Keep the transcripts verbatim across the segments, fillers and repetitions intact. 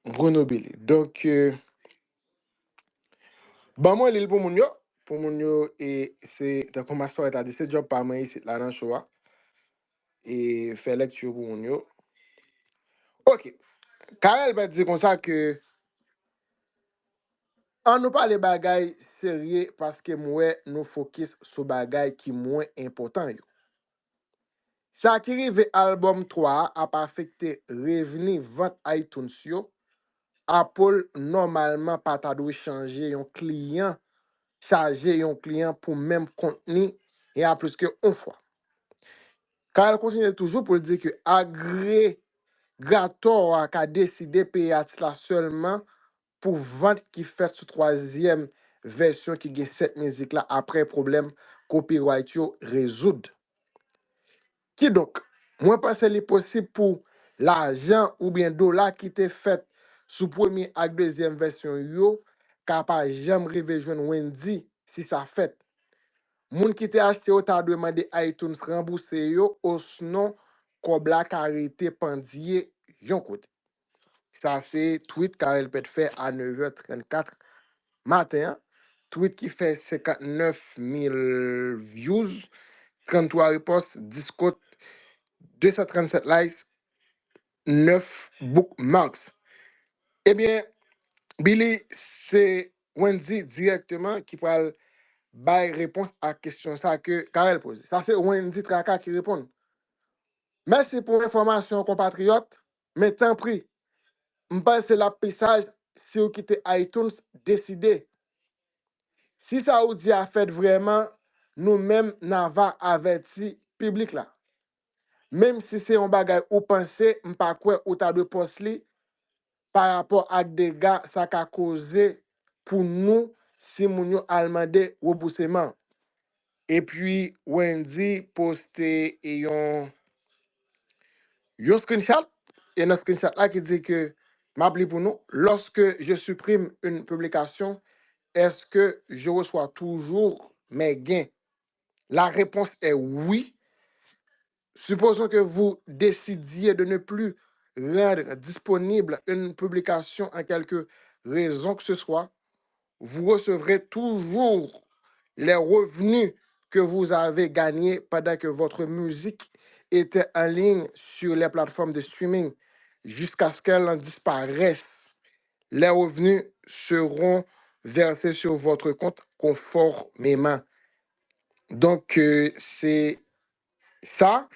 Bruno Billy. Donk, euh, ban mwen li l pou moun yo. Pou moun yo, e se tankou Mass Power ta di, se djòb pa mwen isit la nan show a. E fè lèkti pou moun yo. Ok. Carel Bert di konsa ke an nou pale bagay serye paske m wè nou fokis sou bagay ki mwen enpòtan yo. Sa ki rive albòm twa a ap afekte revni vant iTunes yo. Apple nòmalman pa ta dwe chanje yon kliyan, chaje yon kliyan pou menm kontni e a plis ke yon fwa. Carel kontinye toujou pou l di ke agregatò a ka deside peye atis la sèlman pou vant ki fèt sou twazyèm vèsyon ki gen sèt mizik la apre pwoblèm copyright yo rezoud. Kidonk, mwen panse li posib pou lajan oubyen dola ki te fèt sou premye ak dezyèm vèsyon yo ka pa janm rive jwenn Wendyy si sa fèt. Moun ki te achte yo ta dwe mande iTunes ranbouse yo, osnon kòb la ka rete pandye yon kote. Sa se tweet Carel Pet fè a nèf è trannkat maten an. Tweet ki fè senkantnèf mil views, tranntwa repòs, dis kot, de san trannsèt likes, nèf bookmarks. Ebyen, Billy, se Wendyy dirèkteman ki pral bay repons a kesyon sa ke Carel poze. Sa se Wendyy Traka ki reponn. Mèsi pou enfòmasyon, konpatriyòt, men tanpri, m panse l ap pi saj si w kite iTunes deside. Si sa ou di a fèt vrèman, nou menm n a va avèti piblik la. Menm si se yon bagay ou panse, m pa kwè ou ta dwe pòs li pa rapò ak dega sa ka koze pou nou si moun yo al mande ranbouseman. Epi Wendyy poste yon yon screenshot, e nan screenshot la ki di ke, m ap li pou nou, lorsque je supprime une publication, est-ce que je reçois toujours mes gains? La réponse est oui. Supposons que vous décidiez de ne plus rendre disponible une publication en quelque raison que ce soit, vous recevrez toujours les revenus que vous avez gagnés pendant que votre musique était en ligne sur les plateformes de streaming jusqu'à ce qu'elle en disparaisse. Les revenus seront versés sur votre compte conformément. Donk, euh, se sa.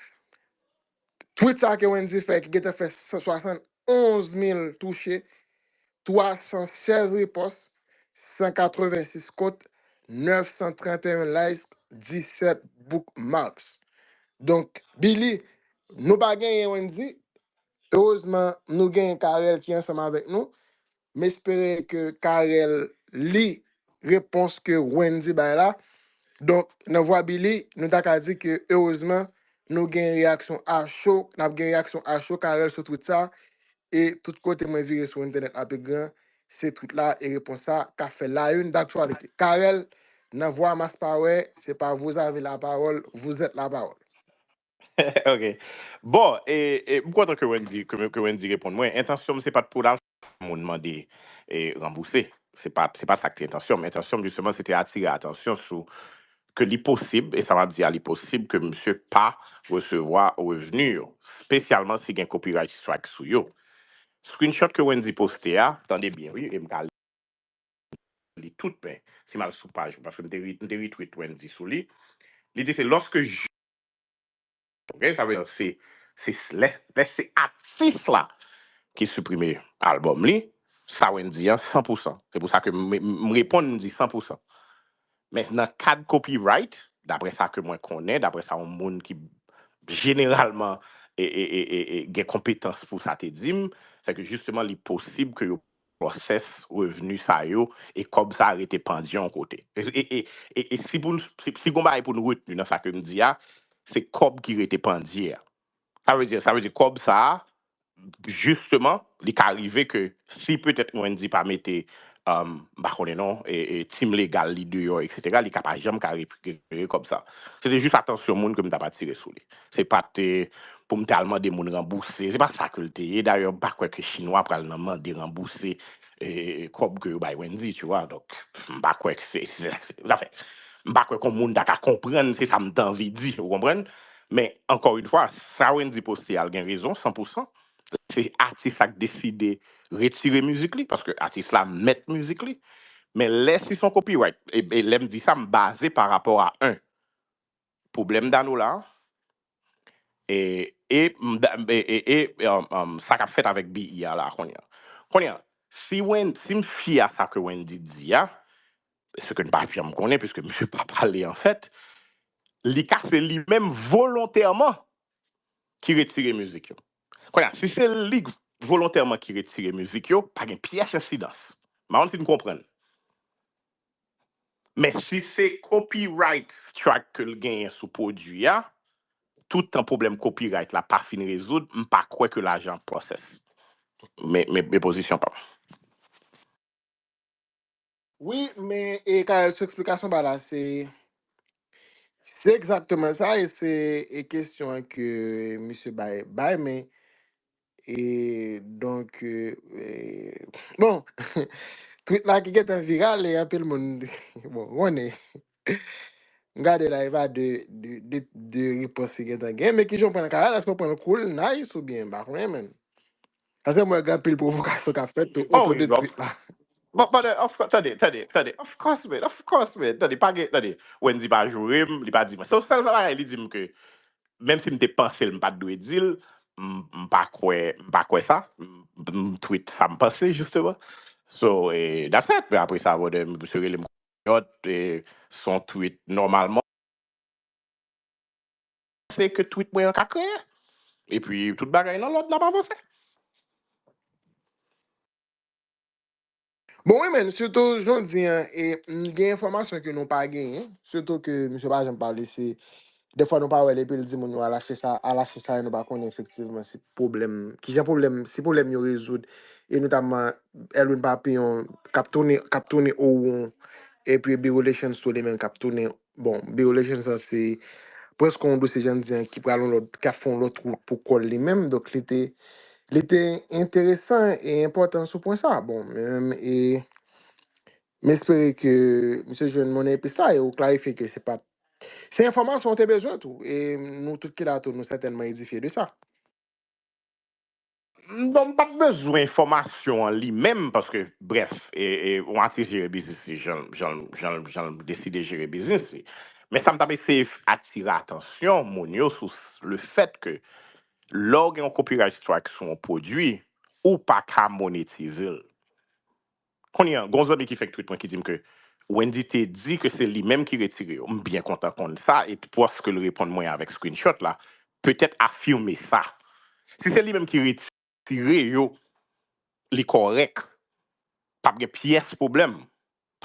Tweet sa ke Wendyy fè, ki gentan fè san swasann onz mil touche, twa san sèz repòs, san katrevensis kot, nèf san tranteyen likes, disèt bookmarks. Donk, Billy, nou pa genyen Wendyy. Erezman, nou genyen Carel ki ansanm avèk nou. M espere ke Carel li repons ke Wendyy bay la. Donk, nan vwa Billy, nou ta ka di ke erezman, nou gen reyaksyon a cho, n ap gen reyaksyon a cho Carel sou tweet sa, e tout kote mwen vire sou entènèt la pi gran, se tweet la e repons sa k ap fè la une d'actualité. Carel, nan vwa Mass Power, se pa vous avez la parole, vous êtes la parole. Ok. Bon, e, e, m kontan ke Wendyy, ke, ke Wendyy reponn mwen. Entansyon m se pa t pou l al fè moun mande e, ranbouse. Se pa, se pa sa k te entansyon m. Entansyon m, jisteman, se te atire atansyon sou ke li posib, e sa m ap di a, li posib ke misye pa resevwa revni yo, espesyalman si gen copyright strike sou yo. Screenshot ke Wendyy poste a, tande byen, wi, e m ka li tout, men si m al sou paj, paske m te, re- m te retweet Wendyy sou li, li di se lorsque je Ok, sa vle di se, se lè, lè se atis la ki siprime albòm li, sa Wendyy an san pou san. Se pou sa ke m, m, m reponn, m di san pou san. Men nan kad copyright, daprè sa ke mwen konnen, daprè sa yon moun ki jeneralman e, e, e, e, e, gen konpetans pou sa te di m, se ke jisteman li posib ke yo pwosès revni sa yo e kòb sa rete pandye yon kote. E, e, e, e, e si pou n, si, si gon bagay pou n retni nan sa ke m di a, se kòb ki rete pandye a. Sa vle di, sa vle di kòb sa a, jisteman, li ka rive ke si petèt Wendyy pa mete um, m pa konnen non, e, e, team legal li deyò, et cetera, li ka pa janm ka rekipere kòb sa. Se te jis atansyon moun ke m t ap atire sou li. Se pa te pou m t al mande moun ranbouse. Se pa sa ke l te ye. Dayè, m pa kwè ke Chinwa pral nan mande ranbouse, e, kòb ke yo bay Wendyy, tu vois. Donk, m pa kwè ke se, se, se, zafè. M pa kwè ke yon moun ta ka konprann, se sa m t anvi di, ou konprann? Men, ankò yon fwa, sa Wendyy poste a, l gen rezon, san pou san. Se atis la k deside retire mizik li, paske atis la mèt mizik li. Men lè si se yon copyright, e, e lè m di sa, m baze pa rapò a, en, pwoblèm Danola, e, e, m da- e, e, e, um, um, sa k ap fèt avèk B E A la kounye a. Kounye a, si Wen, si m fye a sa ke Wendyy di a, se ke n pa janm konnen, piske misye pa pale anfèt, li ka se li menm volontèman ki retire mizik yo. Kounye a, si se li volontèman ki retire mizik yo, pa gen pyès ensidans. M pa konn si n konprann. Men si se copyright strike ke l genyen sou pwodui a, toutan pwoblèm copyright la pa fin rezoud, m pa kwè ke lajan ap process. Men, men, men pozisyon pa m. Wi, men, e, Karel, sou eksplikasyon ba la, se, se egzakteman sa, e se, e kesyon an ke misye bay, bay, men, e, donk, e, e, bon, tweet la ki gentan viral, e anpil moun, bon, konnen. M gade la, e pa de, de, de, de repons ki gentan gen, men kijan w pran l, Karel, èske w pran l cool, nice, oubyen, m pa konnen, men. Paske m wè gen anpil pwovokasyon k ap fèt tou Oh, otou de wi, of, tweet la. Bon, but, uh, of course, tande, tande, tande. Of course, man. Of course, man. Tande, pa gen, tande. Wendyy pa joure m, li pa di mwen. So, sèl sa bagay, li di m ke, menm si m te panse l, m pa t dwe di l, m, m pa kwè, m pa kwè sa. M, m tweet sa m panse, jisteman. So, eh, that's it. Men apre sa, brother, misye rele m kòyòt, eh, se yon tweet nòmalman. Se ke tweet mwen an ka kreye. Epi, tout bagay nan lòd, n ap avanse. Bon, wi, men, sitou jodi an, e, m gen enfòmasyon ke nou pa genyen, sitou ke misye pa janm pale, se, dèfwa nou pa wè l, epi l di moun yo al achte sa, al achte sa, e nou pa konnen efektivman si pwoblèm, kijan pwoblèm, si pwoblèm yo rezoud, e notamman Elwin Papillon, k ap tounen, k ap tounen o won, epi B Relations tou li menm k ap tounen, bon, B Relations lan se prèske yon dosye jan di an ki pral yon lòt, k ap fè yon lòt wout pou kò l li menm, donk li te, li te enteresan e enpòtan sou pwen sa. Bon, men, e, m espere ke misye jwenn monnen epi sa, e ou klarifye ke se pa, se enfòmasyon ou te bezwen tou, e nou tout ki la tou, nou sètènman edifye de sa. Non, m pa t bezwen enfòmasyon an li menm, paske, brèf, e, e, yon atis jere biznis li, jan, jan, jan, jan l deside jere biznis li. Men sa m t ap eseye f- atire atansyon moun yo sou s- le fèt ke lè w gen yon copyright strike sou yon pwodui, ou pa ka monetize l. Kounye a, gon zanmi ki fèk tweet mwen ki di m ke Wendyy te di ke se li menm ki retire yo. M byen kontan konn sa, e pwòf ke l reponn mwen avèk screenshot la, petèt afime sa. Si se li menm ki retire yo, li kòrèk. P ap gen pyès pwoblèm.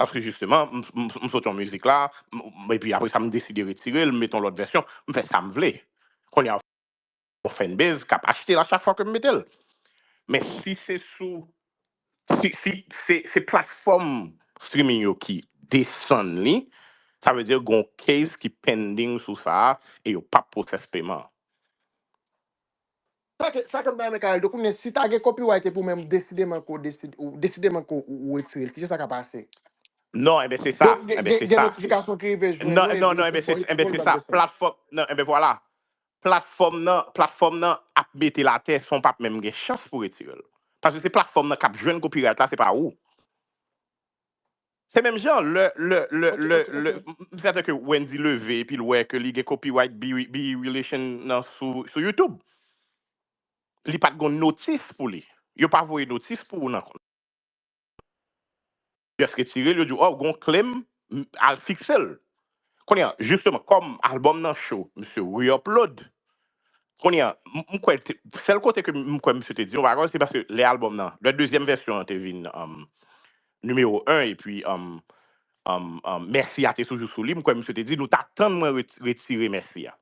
Paske jisteman, m, m, m sot yon mizik la, m, m, epi apre sa, m deside retire l, m mete yon lòt vèsyon, m fè sa m vle. Kounye a, yon fanbase k ap achte l a chak fwa ke m mete l. Men si se sou, si, si se, se platfòm streaming yo ki desann li, sa vle di gon case ki pending sou sa a, e yo p ap pwosès peman an. Sa ke, sa ke m ta renmen Karel, donk, kounye, si ta gen copyright epi ou menm desideman ke ou deside, ou desideman ke ou, ou retire l, kijan sa ka pase? Non, enben se sa, Donk, gen, enben gen, se gen sa. Notifikasyon ki rive jwenn Non, ou, non, epi non, se enben se, enben se sa. Platfòm, non, enben vwala. Platfòm nan, platfòm nan ap mete l atè san w p ap menm gen chans pou retire l. Paske se platfòm nan k ap jwenn copyright la, se pa ou. Se menm jan, lè, lè, lè, Ok, lè, ok, lè, ok. M, m sèten ke Wendyy leve epi l wè ke li gen copyright B, B Relation nan sou, sou YouTube. Li pa t gon notis pou li. Yo pa voye notis pou ou nan kont. Just retire l, yo di w, oh, gon claim, m, al fikse l. Kounye a, jisteman, kòm albòm nan cho, misye re-upload. Kounye a, m, m kwè, te- sèl kote ke m kwè misye te di yon bagay, se paske lè albòm nan, lè dezyèm vèsyon an te vin, um, nimewo en, epi, um, um, um, Mèsi a te toujou sou li, m kwè misye te di, nou ta tann mwen ret- retire Mèsi a.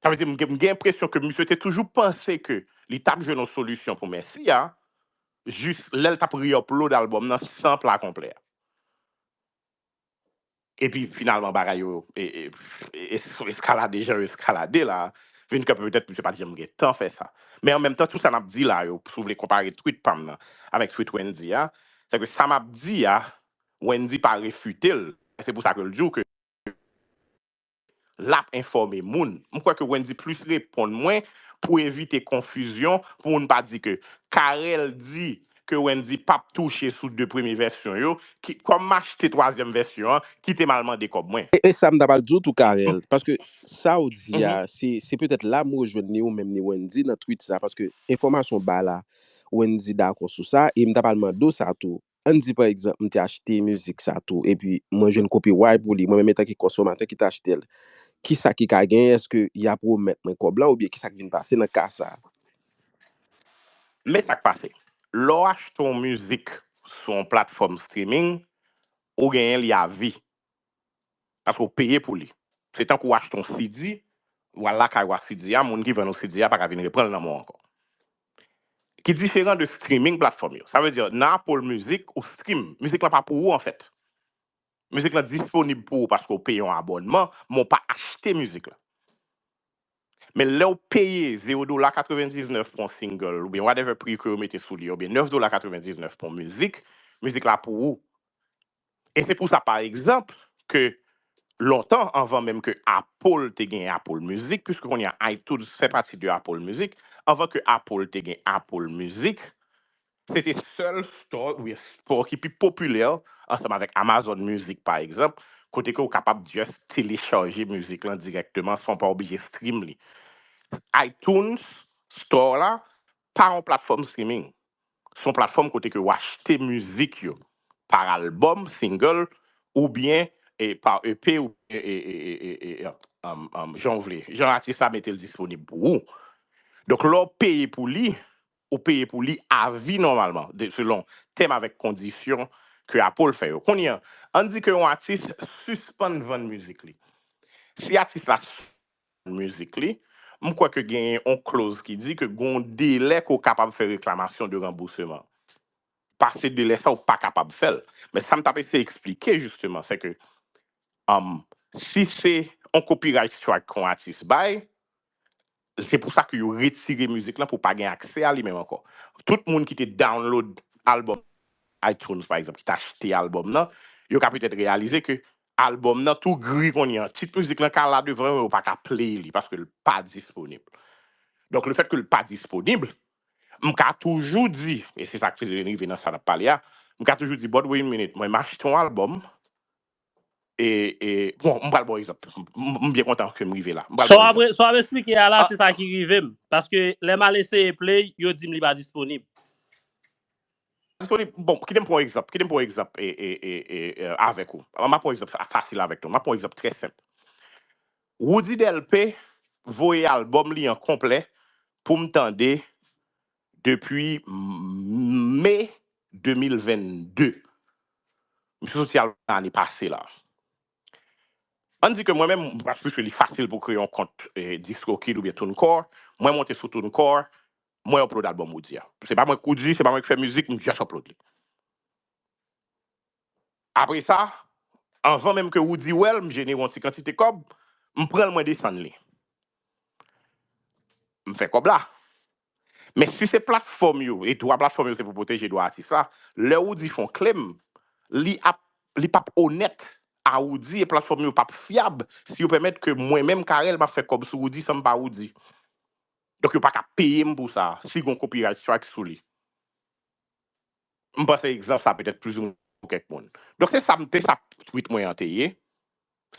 Sa vle di, m gen, m gen enpresyon ke misye te toujou panse ke li t ap jwenn yon solisyon pou Mèsi a, jis lè l t ap re-upload albòm nan san pla konplè a. Epi finalman bagay yo e, e, e, eskalade jan yo eskalade la, vin kanpe petèt misye pa t janm gen tan fè sa. Men an menm tan, tout sa n ap di la yo, si w vle konpare tweet pa m nan avèk tweet Wendy a, se ke sa m ap di a, Wendy pa refite l. Se pou sa ke l di w ke l ap enfòme moun. M kwè ke Wendy plis reponn mwen pou evite konfizyon, pou moun pa di ke Carel di ke Wendy p ap touche sou de premye vèsyon yo, ki, kòm m achte twazyèm vèsyon an, kite m al mande kòb mwen. E, e sa m ta pral di w tou, Carel, paske sa w di a, se, se petèt la m rejwenn ni ou menm ni Wendy nan tweet sa, paske enfòmasyon w bay la, Wendy dakò sou sa, e m ta pral mande w sa tou. Ann di pa egzanp m te achte mizik sa tou epi mwen jwenn copyright pou li, mwen menm antanke konsomatè ki t achte l, kisa ki ka genyen? Èske y ap remèt mwen kòb la oubyen kisa k vin pase nan ka sa a? Men sa k pase. Lè w achte yon mizik sou yon platfòm streaming, ou genyen li avi. Paske w peye pou li. Se tankou w achte yon CD, w al lakay ou a CD a, moun ki vann ou CD a pa ka vin reprann l nan men w ankò. Ki diferan de streaming platform yo. Sa vle di, nan Apple Music, ou stream. Mizik lan pa pou ou, anfèt. Mizik lan disponib pou ou paske w peye yon abònman, men w pa achte mizik la. Men lè w peye zewo dola katrevendiznèf pou yon single, oubyen whatever pri ke yo mete sou li, oubyen nèf dola katrevendiznèf pou yon mizik, mizik la pou ou. E se pou sa, pa egzanp, ke lontan, anvan menm ke Apple te gen Apple Music, puiske kounye a iTunes fè pati de Apple Music, anvan ke Apple te gen Apple Music, se te sèl store, oubyen store ki pi popilè, ansanm avèk Amazon Music, pa egzanp, kote ke w kapab just telechaje mizik lan dirèkteman san w pa oblije stream li. iTunes Store la pa yon platfòm streaming. Se yon platfòm kote ke w achte mizik yo par albòm, single, oubyen e, pa E P, oubyen e, e, e, e, e, um, um, jan w vle. Jan atis la mete l disponib pou ou. Donk, lè w peye pou li, ou peye pou li avi nòmalman, de, selon tèm avèk kondisyon ke Apple fè yo. Kounye a, ann di ke yon atis sispann vann mizik li. Si atis la mizik li, m kwè ke genyen yon clause ki di ke gen yon delè ke w kapab fè reklamasyon de ranbousman. Pase delè sa, ou pa kapab fè l. Men sa m t ap eseye eksplike, jisteman, se ke, um, si se yon copyright strike ke yon atis bay, se pou sa ke yo retire mizik lan pou pa gen aksè a li menm ankò. Tout moun ki te download albòm iTunes, pa egzanp, ki t achte albòm nan, yo ka petèt reyalize ke albòm nan tou gri kounye a. Tit mizik lan ka la devan yo, yo pa ka play li paske l pa disponib. Donk, lefètke l pa disponib, m ka toujou di, e se sa k rive nan sa n ap pale a, m ka toujou di, but wait a minute, mwen m achte yon albòm, e, e, bon, m pral ba w egzanp. M, m byen kontan ke m rive la. M pral Sa ba w w ap, egzanp. Sa w ap eksplike a la, Ah, se sa ki rive m. Paske lè m al eseye play, yo di m li pa disponib. Disponib. Bon, kite m pran yon egzanp. Kite m pran yon egzanp e, e, e, e, e, avèk ou. M ap pran yon egzanp fa- fasil avèk nou. M ap pran yon egzp trè senp. Roody Delpé voye albòm li an konplè pou m tande depi m- me de mil venn de. Misye soti albòm ane pase la. Ann di ke mwen menm, paske li fasil pou kreye yon kont eh, DistroKid oubyen TuneCore, mwen monte sou TuneCore, mwen upload albòm Roody a. Se pa mwen k Roody, se pa mwen k fè mizik, m just upload li. Apre sa, anvan menm ke Roody wè l, m jenere yon ti kantite kòb, m pran l, mwen desann li. M fè kòb la. Men si se platfòm yo, e dwa platfòm yo se pou pwoteje dwa atis la, lè Roody fè yon claim, li ap, li p ap onèt a Roody e platfòm yo p ap fyab si yo pèmèt ke mwen menm Carel m ap fè kòb sou Roody san m pa Roody. Donk yo pa ka peye m pou sa, si gon copyright strike sou li. M panse egzanp sa petèt plizoumwen pou kèk moun. Donk se sa m te sa tweet mwen an te ye.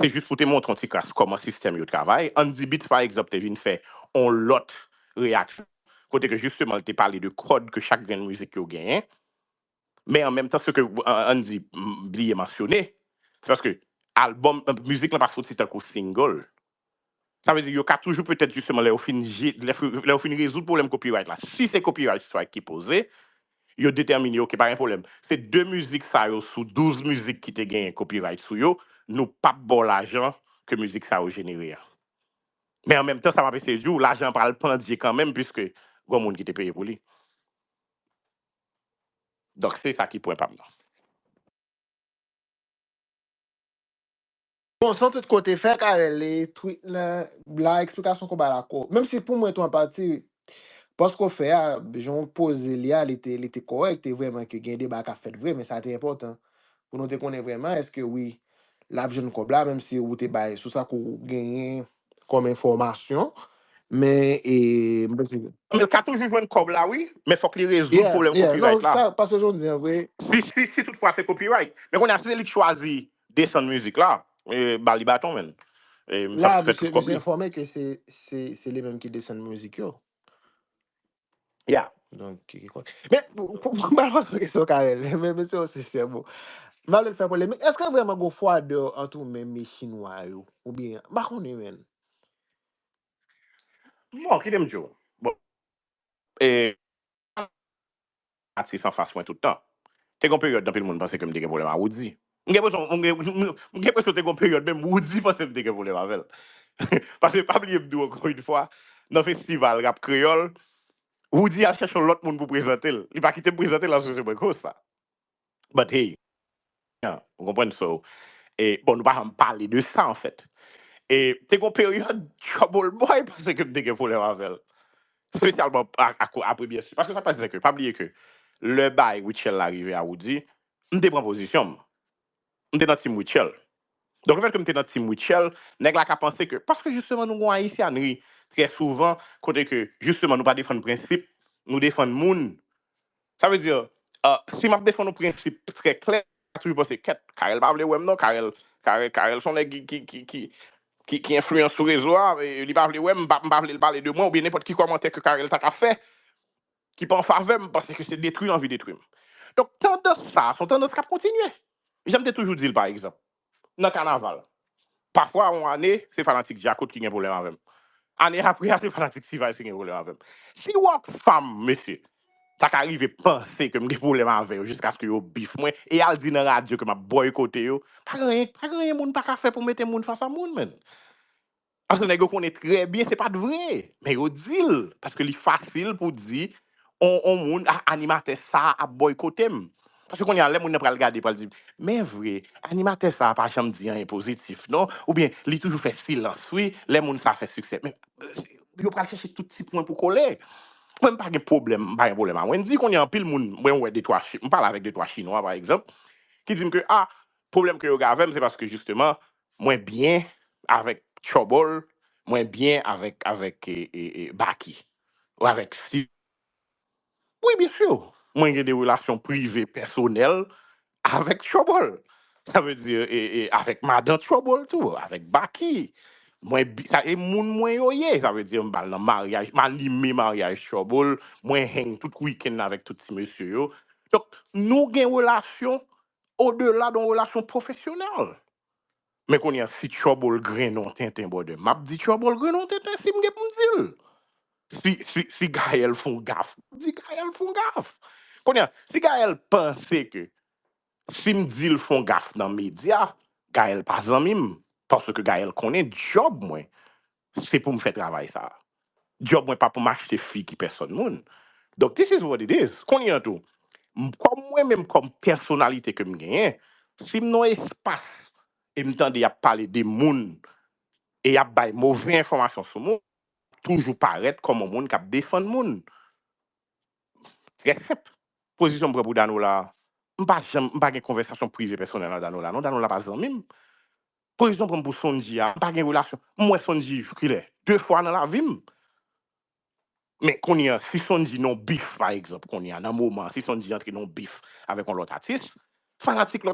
Se jis pou te montre yon ti kras kòman sistèm yo travay. Andy Beats, pa egzanp, te vin fè yon lòt reyaksyon. Kote ke jisteman, li te pale de kòd ke chak grenn mizik yo genyen. Men an menm tan, se ke Andy bliye mansyone, se paske albòm, mizik lan pa soti tankou single. Sa vle di, yo ka toujou petèt jisteman, lè yo fin, lè yo fin rezoud pwoblèm copyright la, si se copyright strike ki poze, yo detèmine, oke, pa gen pwoblèm. Se de mizik sa yo sou douz mizik ki te genyen copyright sou yo, nou p ap ba w lajan ke mizik sa yo jenere a. Men an menm tan, sa m ap eseye di w, lajan an pral pandye kanmenm, piske gon moun ki te peye pou li. Donk, se sa ki pwen pa m nan. Bon, san tout kote, fè Carel li tweet nan, la eksplikasyon konba la ko. Menm si pou mwen tou an pati, paske w fè a, jan w poze li a, li te, li te kòrèk, te vrèman ke gen deba k ap fèt vre, men sa te enpòtan. Pou nou te konnen vrèman, èske wi, l ap jwenn kòb la, menm si ou te bay, sou sa ke w genyen kòm enfòmasyon, men, e, m panse. Men l ka toujou jwenn kòb la, wi, men fòk li rezoud pwoblèm copyright la. Sa, paske jan w di an vre. Si, si, si toutfwa se copyright. Men kounye a, si se li k chwazi desann mizik la, e, ba li baton, men. E, m satisfè tout kòb li. La, misye enfòme ke se, se, se li menm ki desann mizik yo. Yeah. Donk, ki, ki, men, pou, pou, pou m al poze yon kesyon, Carel, men, mesye, se sè, bon. M pa vle l fè polemik. Èske vrèman gon fwadè ant ou menm e Chinwa yo? Oubyen, m pa konnen, men. Bon, kite m di w. Bon, e, atis anfas mwen tout tan. Te gon peryòd, anpil moun panse ke m te gen pwoblèm a Roody. M gen enpresyon, m gen, m, m gen enpresyon te gon peryòd, menm Roody panse m te gen pwoblèm avè l. Paske pa bliye m di w ankò yon fwa, nan festival rap kreyòl, Roody al chèche yon lòt moun pou prezante l. Li pa kite m prezante l, paske se mwen k host sa. But hey, yeah, ou konprann, so, e, bon, nou pa janm pale de sa, anfèt. E te gon peryòd, Trouble Boy panse ke m te gen pwoblèm avè l. Espesyalman a, a, apre, byen si. Paske sa k pase, se ke, pa bliye ke lè bay Rutshelle la rive a Roody, m te pran pozisyon m. M te nan team Rutshelle. Donk, lefèt ke m te nan team Rutshelle, nèg la ka panse ke, paske jisteman nou gon ayisyanri, trè souvan, kote ke, jisteman, nou pa defann prensip, nou defann moun. Sa vle di, e, si m ap defann yon prensip trè klè, m toujou panse, kèt, Carel pa vle wè m non, Carel, Carel, Carel se yon nèg ki, ki, ki, ki, ki, ki enfliyan sou rezo a, e li pa vle wè m, m pa, m pa vle l pale de mwen, oubyen nenpòt ki kòmantè ke Carel ta ka fè, ki pa an favè m, paske se detwi l anvi detwi m. Donk, tandans sa a, se yon tandans k ap kontinye. Jan m te toujou di l, pa egzanp, nan kanaval. Pafwa, yon ane, se fanatik Djakout ki gen pwoblèm avè m. Ane apre a, se fanatik T-Vice ki gen pwoblèm avè m. Si Rockfam, mesye, ta ka rive panse ke m gen pwoblèm avè yo jiskaske yo beef mwen, e al di nan radyo ke m ap bòykote yo, pa gen anyen, pa gen anyen moun pa ka fè pou mete moun fas a moun, menn. Paske nèg yo konnen trè byen se pa t vre, men yo di l, paske li fasil pou di, on, on moun, a, animatè sa a ap bòykote m. Paske kounye a, lè moun nan pral gade, pral di, men vre, animatè sa a pa janm di anyen pozitif, non? Oubyen, li toujou fè silans, wi, lè moun sa a fè siksè. Men, yo pral chèche tout ti pwen pou kole. Mwen, m pa gen pwoblèm, m pa gen pwoblèm a Wendyy. Kounye a, anpil moun, mwen wè de twa, chi- m pale avèk de twa Chinwa, pa egzanp, ki di m ke, a, pwoblèm ke yo gen avè m, se paske, jisteman, mwen byen avèk Trouble, mwen byen avèk, avèk, e, e, e, Baky, ou avèk Steve. Wi, byen si. Mwen gen de relasyon prive, pèsonèl, avèk Trouble. Sa vle di, e, e, avèk madan Trouble tou, avèk Baky. Mwen, bi- sa, e moun mwen yo ye. Sa vle di, m al nan maryaj, m anime maryaj Trouble, mwen hang tout wikenn avèk tout ti mesye yo. Donk, nou gen relasyon odela de yon relasyon pwofesyonèl. Men kounye a, si Trouble grennen yon tenten, brother, m ap di Trouble grennen yon tenten si m gen pou m di l. Si, si, si Gaël fè yon gaf, m ap di Gaël fè yon gaf. Kounye a, si Gaël panse ke si m di l fè yon gaf nan medya, Gaël pa zanmi m, paske Gaël konnen djòb mwen, se pou m fè travay sa a. Djòb mwen pa pou m achte figi pèsòn moun. Donk, this is what it is. Kounye a tou, m- kòm mwen menm, kòm pèsonalite ke m genyen, si m nan yon espas e m tande y ap pale de moun e y ap bay move enfòmasyon sou moun, toujou parèt kòm yon moun k ap defann moun. Trè senp. Pozisyon m pran pou Danola, m pa janm, m pa gen konvèsasyon prive pèsonèl ak Danola, non. Danola pa zanmi m. Pozisyon m pran pou Sondji a, m pa gen relasyon. M wè Sondji kilè? De fwa nan lavi m. Men kounye a, si Sondji nan yon bif, pa egzanp, kounye a, nan moman an, si Sondji antre nan yon bif avèk yon lòt atis, fanatik lòt